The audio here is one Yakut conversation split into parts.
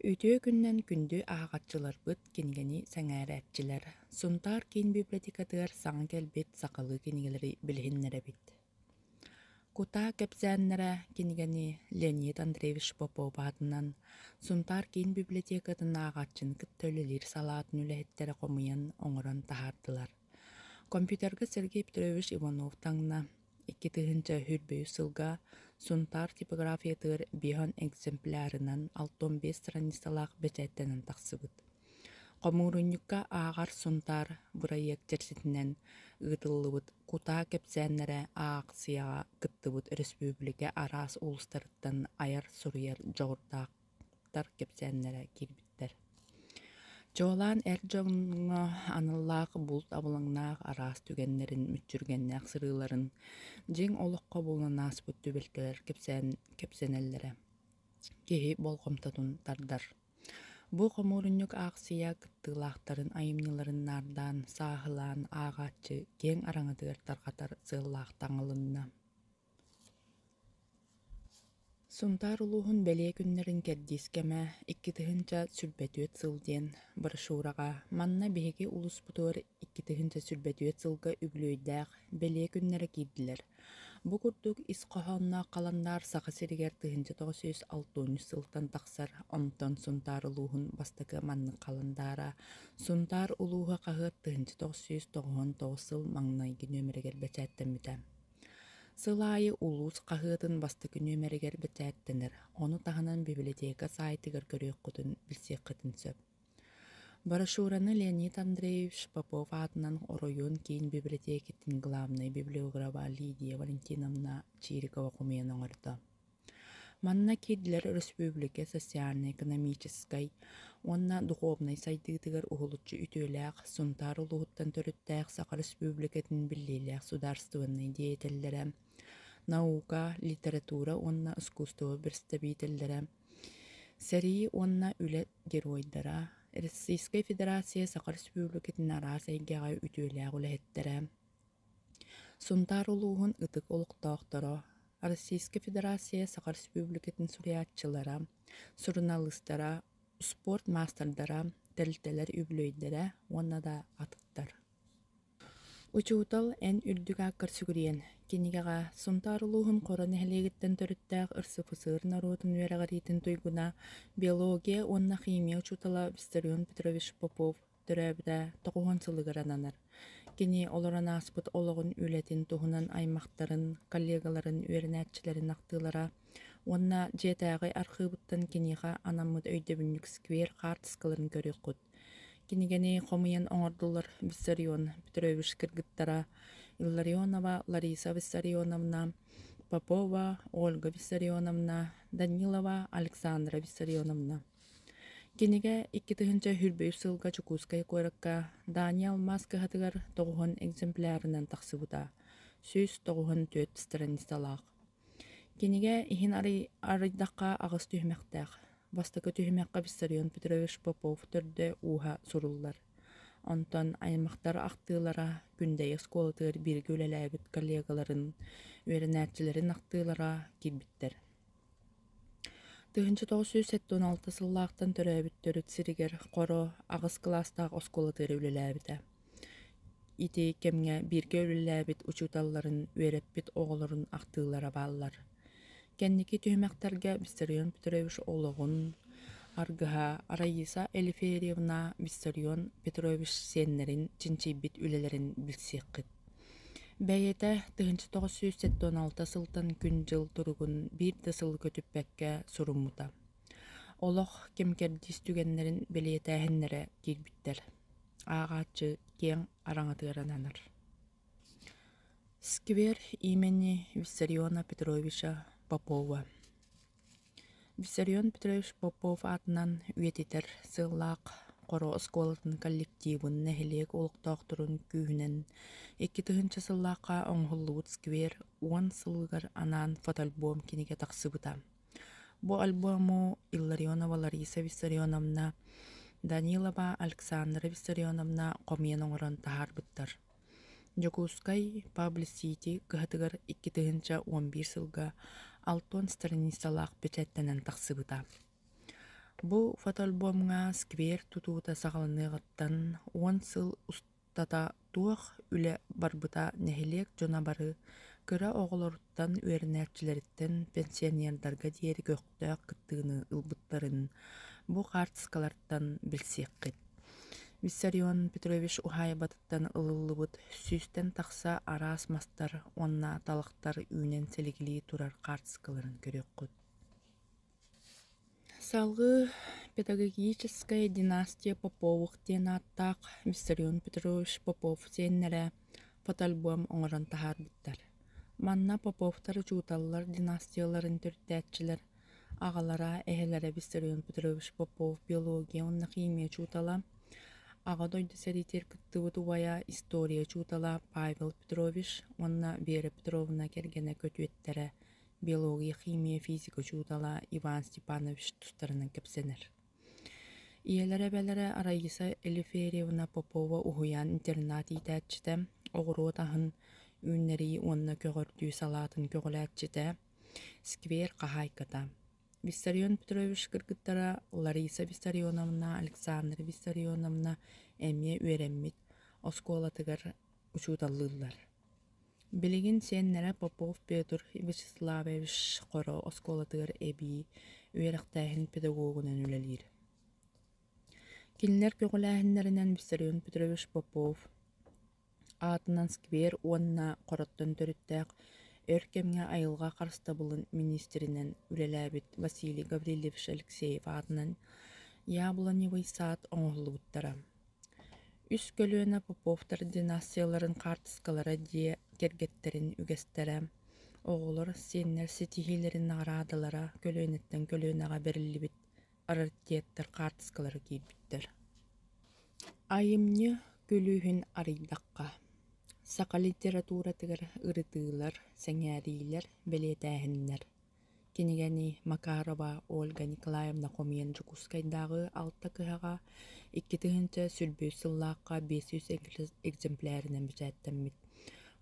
Үтүө күнүнэн күндү ааҕааччыларбыт, кинигэни сэҥээрээччилэр! Сунтаар киин библиотекатыгар саҥа кэлбит сахалыы кинигэлэри билиһиннэрэбит. Кутаа кэпсээннэрэ кинигэни Леонид Андреевич Попов аатынан Сунтаар киин библиотекатын ааҕааччыны кытта үлэлиир салаатын үлэһиттэрэ хомуйан оҥорон таһаардылар. Компьютерга Сергей Петрович Иванов таҥна 2023 сылга Сунтаар типографиятыгар 50 экземплярынан 65 страницалаах бэчээттэнэн тахсыбыт. Хомуурунньукка «Ааҕар Сунтаар» бырайыак чэрчитинэн ыытыллыбыт «Кутаа кэпсээннэрэ» аахсыйаҕа кыттыбыт өрөспүүбүлүкэ араас улуустарыттан айар-суруйар дьоҕурдаахтар кэпсээннэрэ киирбиттэр. Чуолаан эр дьоҥҥо аналлаах булт абылаҥнаах араас түгэннэрин, мүччүргэннээх сырыыларын, дьиҥ олоххо буолан ааспыт түбэлтэлэр кэпсэнэллэрэ киһи болҕомтотун тардар. Бу хомуурунньук аахсыйа кыттыылаахтарын айымньыларын наардаан, сааһылаан ааҕааччы киэҥ араҥатыгар тарҕатар сыаллаах таҥылынна. Сунтаар улууһун бэлиэ күннэрин кэрдиис кэмэ 2024 сыл диэн брошюраҕа манна биһиги улууспутугар 2024 сылга үбүлүөйдээх бэлиэ күннэрэ киирдилэр. Бу курдук ис хоһоонноох халандаар Саха сиригэр 1963 сылтан тахсар, онтон Сунтаар улууһун бастакы маннык халандаара Сунтаар улууһа хаһыат 1999 сыл маҥнайгы нүөмэригэр бэчээттэммитэ. Сыл аайы улуус хаһыатын бастакы нүөмэригэр бэчээттэнэр, ону таһынан библиотека саайтыгар көрүөххүтүн, билсиэххитин сөп. Брошюраны Леонид Андреевич Попов аатынан оройуон киин бибилэтиэкэтин главнай библиографа Лидия Валентиновна Чирикова хомуйан оҥордо. Манна киирдилэр өрөспүүбүлүкэ социальнай-экономическай уонна духуобунай сайдыытыгар уһулуччу үтүөлээх Сунтаар улууһуттан төрүттээх Саха Өрөспүүбүлүкэтин биллиилээх судаарыстыбаннай деятеллэрэ, наука, литература уонна искусство бэрэстэбиитэллэрэ, сэрии уонна үлэ геройдара, Российскай Федерация Саха Өрөспүүбүлүкэтин араас эйгэҕэ үтүөлээх үлэһиттэрэ, Сунтаар улууһун ытык олохтоохторо, Российскай Федерация Саха Республикатын суруйааччылара, суруналыыстара, успуорт маастардара, тэрилтэлэр үбүлүөйдэрэ уонна да атыттар. Учуутал эн үрдүк ааккар сүгүрүйэн, кинигэҕэ Сунтаар улууһун Хоро нэһилиэгиттэн төрүттээх РСФСР норуотун үөрэҕириитин туйгуна, биология уонна химия учуутала Виссарион Петрович Попов төрөөбүтэ 90 сылыгар ананар. Кини олорон ааспыт олоҕун үлэтин туһунан аймахтарын, коллегаларын, үөрэнээччилэрин ахтыылара уонна дьиэтээҕи архыыбыттан киниэхэ анаммыт өйдөбүнньүк сквер хаартыскаларын көрүөххүт. Кинигэни хомуйан оҥордулар Виссарион Петрович кыргыттара Илларионова Лариса Виссарионовна, Попова Ольга Виссарионовна, Данилова Александра Виссарионовна. Кинигэ 2023 сылга Дьокуускай куоракка Дания алмаас кыһатыгар 90 экземплярынан тахсыбыта, 194 страницалаах. Кинигэ иһин арыйдахха аҕыс түһүмэхтээх. Бастакы түһүмэххэ Виссарион Петрович Попов төрдө-ууһа суруллар. Онтон аймахтар ахтыылара Күндэйэ оскуолатыгар бииргэ үлэлээбит коллегаларын, үөрэнээччилэрин ахтыылара киирбиттэр. 1976 сыллаахтан төрөөбүт төрүт сиригэр Хоро аҕыс кылаастаах оскуолатыгар үлэлээбитэ. Ити кэмҥэ бииргэ үлэлээбит учууталларын, үөрэппит оҕолорун ахтыылара бааллар. Кэнники түһүмэхтэргэ Виссарион Петрович олоҕун аргыһа Раиса Елиферьевна Виссарион Петрович сиэннэрин чинчийбит үлэлэрин билсиэххит. Бэйэтэ 1976 сылтан күн-дьыл туругун биир да сылы көтүппэккэ суруммута. Олох кэм-кэрдиис түгэннэрин бэлиэтээһиннэрэ киирбиттэр. Ааҕааччы киэҥ араҥатыгар ананар. Сквер имени Виссариона Петровича Попова Виссарион Петрович Попов аатынан үйэтитэр сыаллаах Хоро оскуолатын коллективын нэһилиэк олохтоохторун күүһүнэн 2000 сыллаахха оҥоһуллубут сквер 10 сылыгар анаан фотоальбом кинигэ тахсыбыта. Бу альбому Илларионова Лариса Виссарионовна, Данилова Александра Виссарионовна хомуйан оҥорон таһаарбыттар. Дьокуускай Паблисити кыһатыгар 2011 сылга 60 страницалаах бэчээттэнэн тахсыбыта. Бу фотоальбомҥа сквер тутуута саҕаланыаҕыттан 10 сыл устата туох үлэ барбыта нэһилиэк дьоно бары, кыра оҕолоруттан, үөрэнээччилэриттэн пенсионердарга диэри көхтөөх кыттыыны ылбыттарын бу хаартыскалартан билсиэххит. Виссарион Петрович уһаайбатыттан ылыллыбыт 100-тэн тахса араас мастар уонна талахтар үүнэн силигилии турар хаартыскаларын көрүөххүт. Салгыы «Педагогическая династия Поповых» диэн ааттаах Виссарион Петрович Попов сиэннэрэ фотоальбом оҥорон таһаарбыттар. Манна Поповтар учууталлар династияларын төрүттээччилэр аҕалара, эһэлэрэ Виссарион Петрович Попов биология уонна химия учуутала, Аҕа дойду сэриитигэр кыттыбыт убайа, история учуутала Павел Петрович уонна Вера Петровна кэргэнэ көтүөттэрэ биология, химия, физика учуутала Иван Степанович тустарынан кэпсэнэр. Ийэлэрэ эбэлэрэ Раиса Елиферьевна Попова уһуйаан интернат иитээччитэ, оҕуруот аһын үүннэрии уонна көҕөрдүү салаатын көҕүлээччитэ, сквер хаһаайката. Виссарион Петрович кыргыттара Лариса Виссарионовна, Александра Виссарионовна эмиэ үөрэммит оскуолатыгар учууталлыыллар. Билигин сиэннэрэ Попов Петр Вячеславович Хоро оскуолатыгар эбии үөрэхтээһин педагогунан үлэлиир. Кинилэр көҕүлээһиннэринэн Виссарион Петрович Попов аатынан сквер уонна Хороттон төрүттээх өр кэмҥэ айылҕа харыстабылын миниистиринэн үлэлээбит Василий Гаврильевич Алексеев аатынан Яблоневый сад оҥоһуллубуттара. Үс көлүөнэ Поповтар династияларын хаартыскалара дьиэ кэргэттэрин үгэстэрэ, оҕолор, сиэннэр ситиһиилэрин наҕараадалара көлүөнэттэн көлүөнэҕэ бэриллибит раритеттар хаартыскалара киирбиттэр. Айымньы күлүүһүн арыйдахха, саха литературатыгар ырытыылар, сэҥээриилэр, бэлиэтээһиннэр Кинигэни Макарова Ольга Николаевна хомуйан Дьокуускайдааҕы алта кыһаҕа 2023 сыллаахха 500 экземплярынан бэчээттэммит.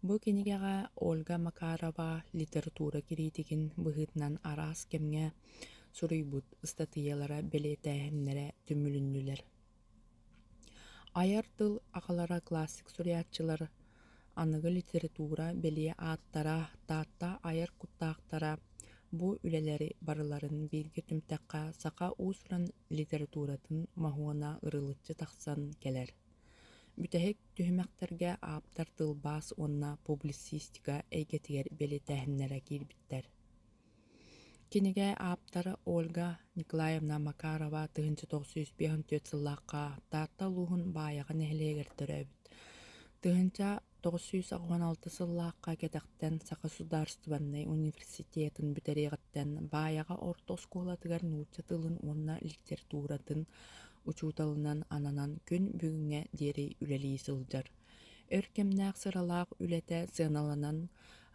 Бу кинигэҕэ Ольга Макарова литература кириитигин быһыытынан араас кэмҥэ суруйбут ыстатыйалара бэлиэтээһиннэрэ түмүлүннүлэр. Айар тыл аҕалара классик суруйааччылар, аныгы литература бэлиэ ааттара, Таатта айар куттаахтара бу үлэлэри барыларын бииргэ түмтэххэ саха уус-уран литературатын моһуона ырылыччы тахсан кэлэр. Бүтэһик түһүмэхтэргэ ааптар тылбаас уонна публицистика эйгэтигэр бэлиэтээһиннэрэ киирбиттэр. Кинигэ ааптара Ольга Николаевна Макарова 1954 сыллаахха Таатта улууһун Баайаҕа нэһилиэгэр төрөөбүт. 1986 сыллаахха кэтэхтэн Саха судаарыстыбаннай университетын бүтэриэҕиттэн Баайаҕа орто оскуолатыгар нуучча тылын уонна литературатын учууталынан ананан күн бүгүҥҥэ диэри үлэлии сылдьар. Өр кэмнээх сыралаах үлэтэ сыаналанан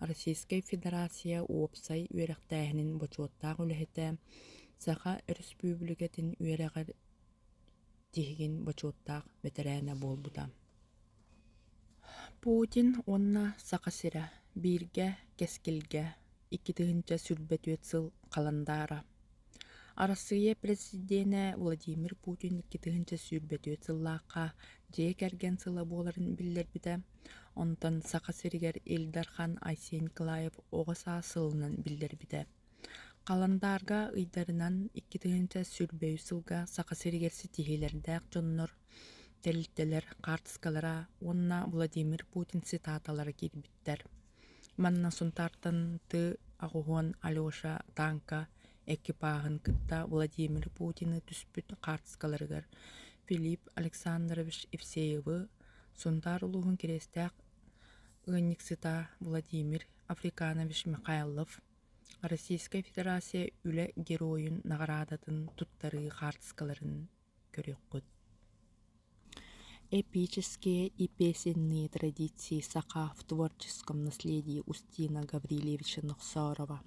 Российскай Федерация уопсай үөрэхтээһинин бочуоттаах үлэһитэ, Саха Өрөспүүбүлүкэтин үөрэҕэр тиһигин бочуоттаах бэтэрээнэ буолбута. Путин уонна Саха сирэ бииргэ кэскилгэ 2024 сыл халандаара Арассыыйа Президенэ Владимир Путин 2024 сыллаахха Дьиэ кэргэн сыла буоларын биллэрбитэ. Онтон Саха сиригэр Ил Дархан Айсен Николаев Оҕо саас сылынан биллэрбитэ. Халандаарга ыйдарынан 2023 сылга Саха сиригэр ситиһиилэрдээх дьоннор, тэрилтэлэр хаартыскалара уонна Владимир Путин цитаталара киирбиттэр. Манна Сунтаартан Т-80 Алеша тааҥка экипаһын кытта Владимир Путины түспүт хаартыскаларыгар Филипп Александрович Евсеевы, Сунтаар улууһун Кириэстээх ыанньыксыта Владимир Африканович Михайлов, Российскай Федерация Үлэ Геройун наҕараадатын туттарыы хаартыскаларын көрүөххүт. Эпические и песенные традиции саха в творческом наследии Устина Гаврильевича Нохсорова.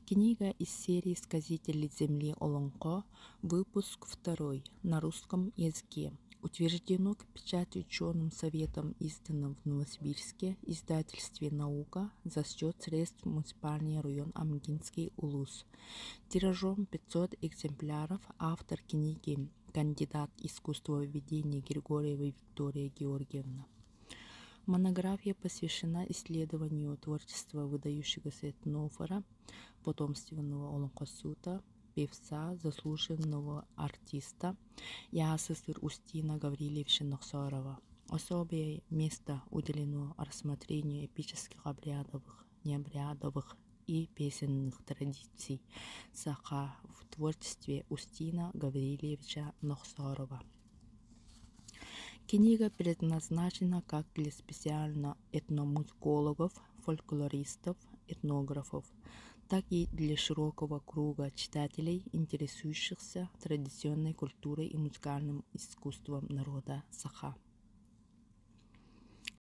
Книга из серии «Сказители земли Олонхо», выпуск второй, на русском языке. Утверждено к печати ученым советом издано в Новосибирске издательстве «Наука» за счет средств муниципальный район Амгинский улус. Тиражом 500 экземпляров автор книги кандидат искусствоведения Григорьева Виктория Георгиевна. Монография посвящена исследованию творчества выдающегося этнофора, потомственного олоҥхосута, певца, заслуженного артиста ЯССР Устина Гаврильевича Нохсорова. Особое место уделено рассмотрению эпических обрядовых, необрядовых и песенных традиций саха в творчестве Устина Гаврильевича Нохсорова. Книга предназначена как для специально этномузыкологов, фольклористов, этнографов, так и для широкого круга читателей, интересующихся традиционной культурой и музыкальным искусством народа саха.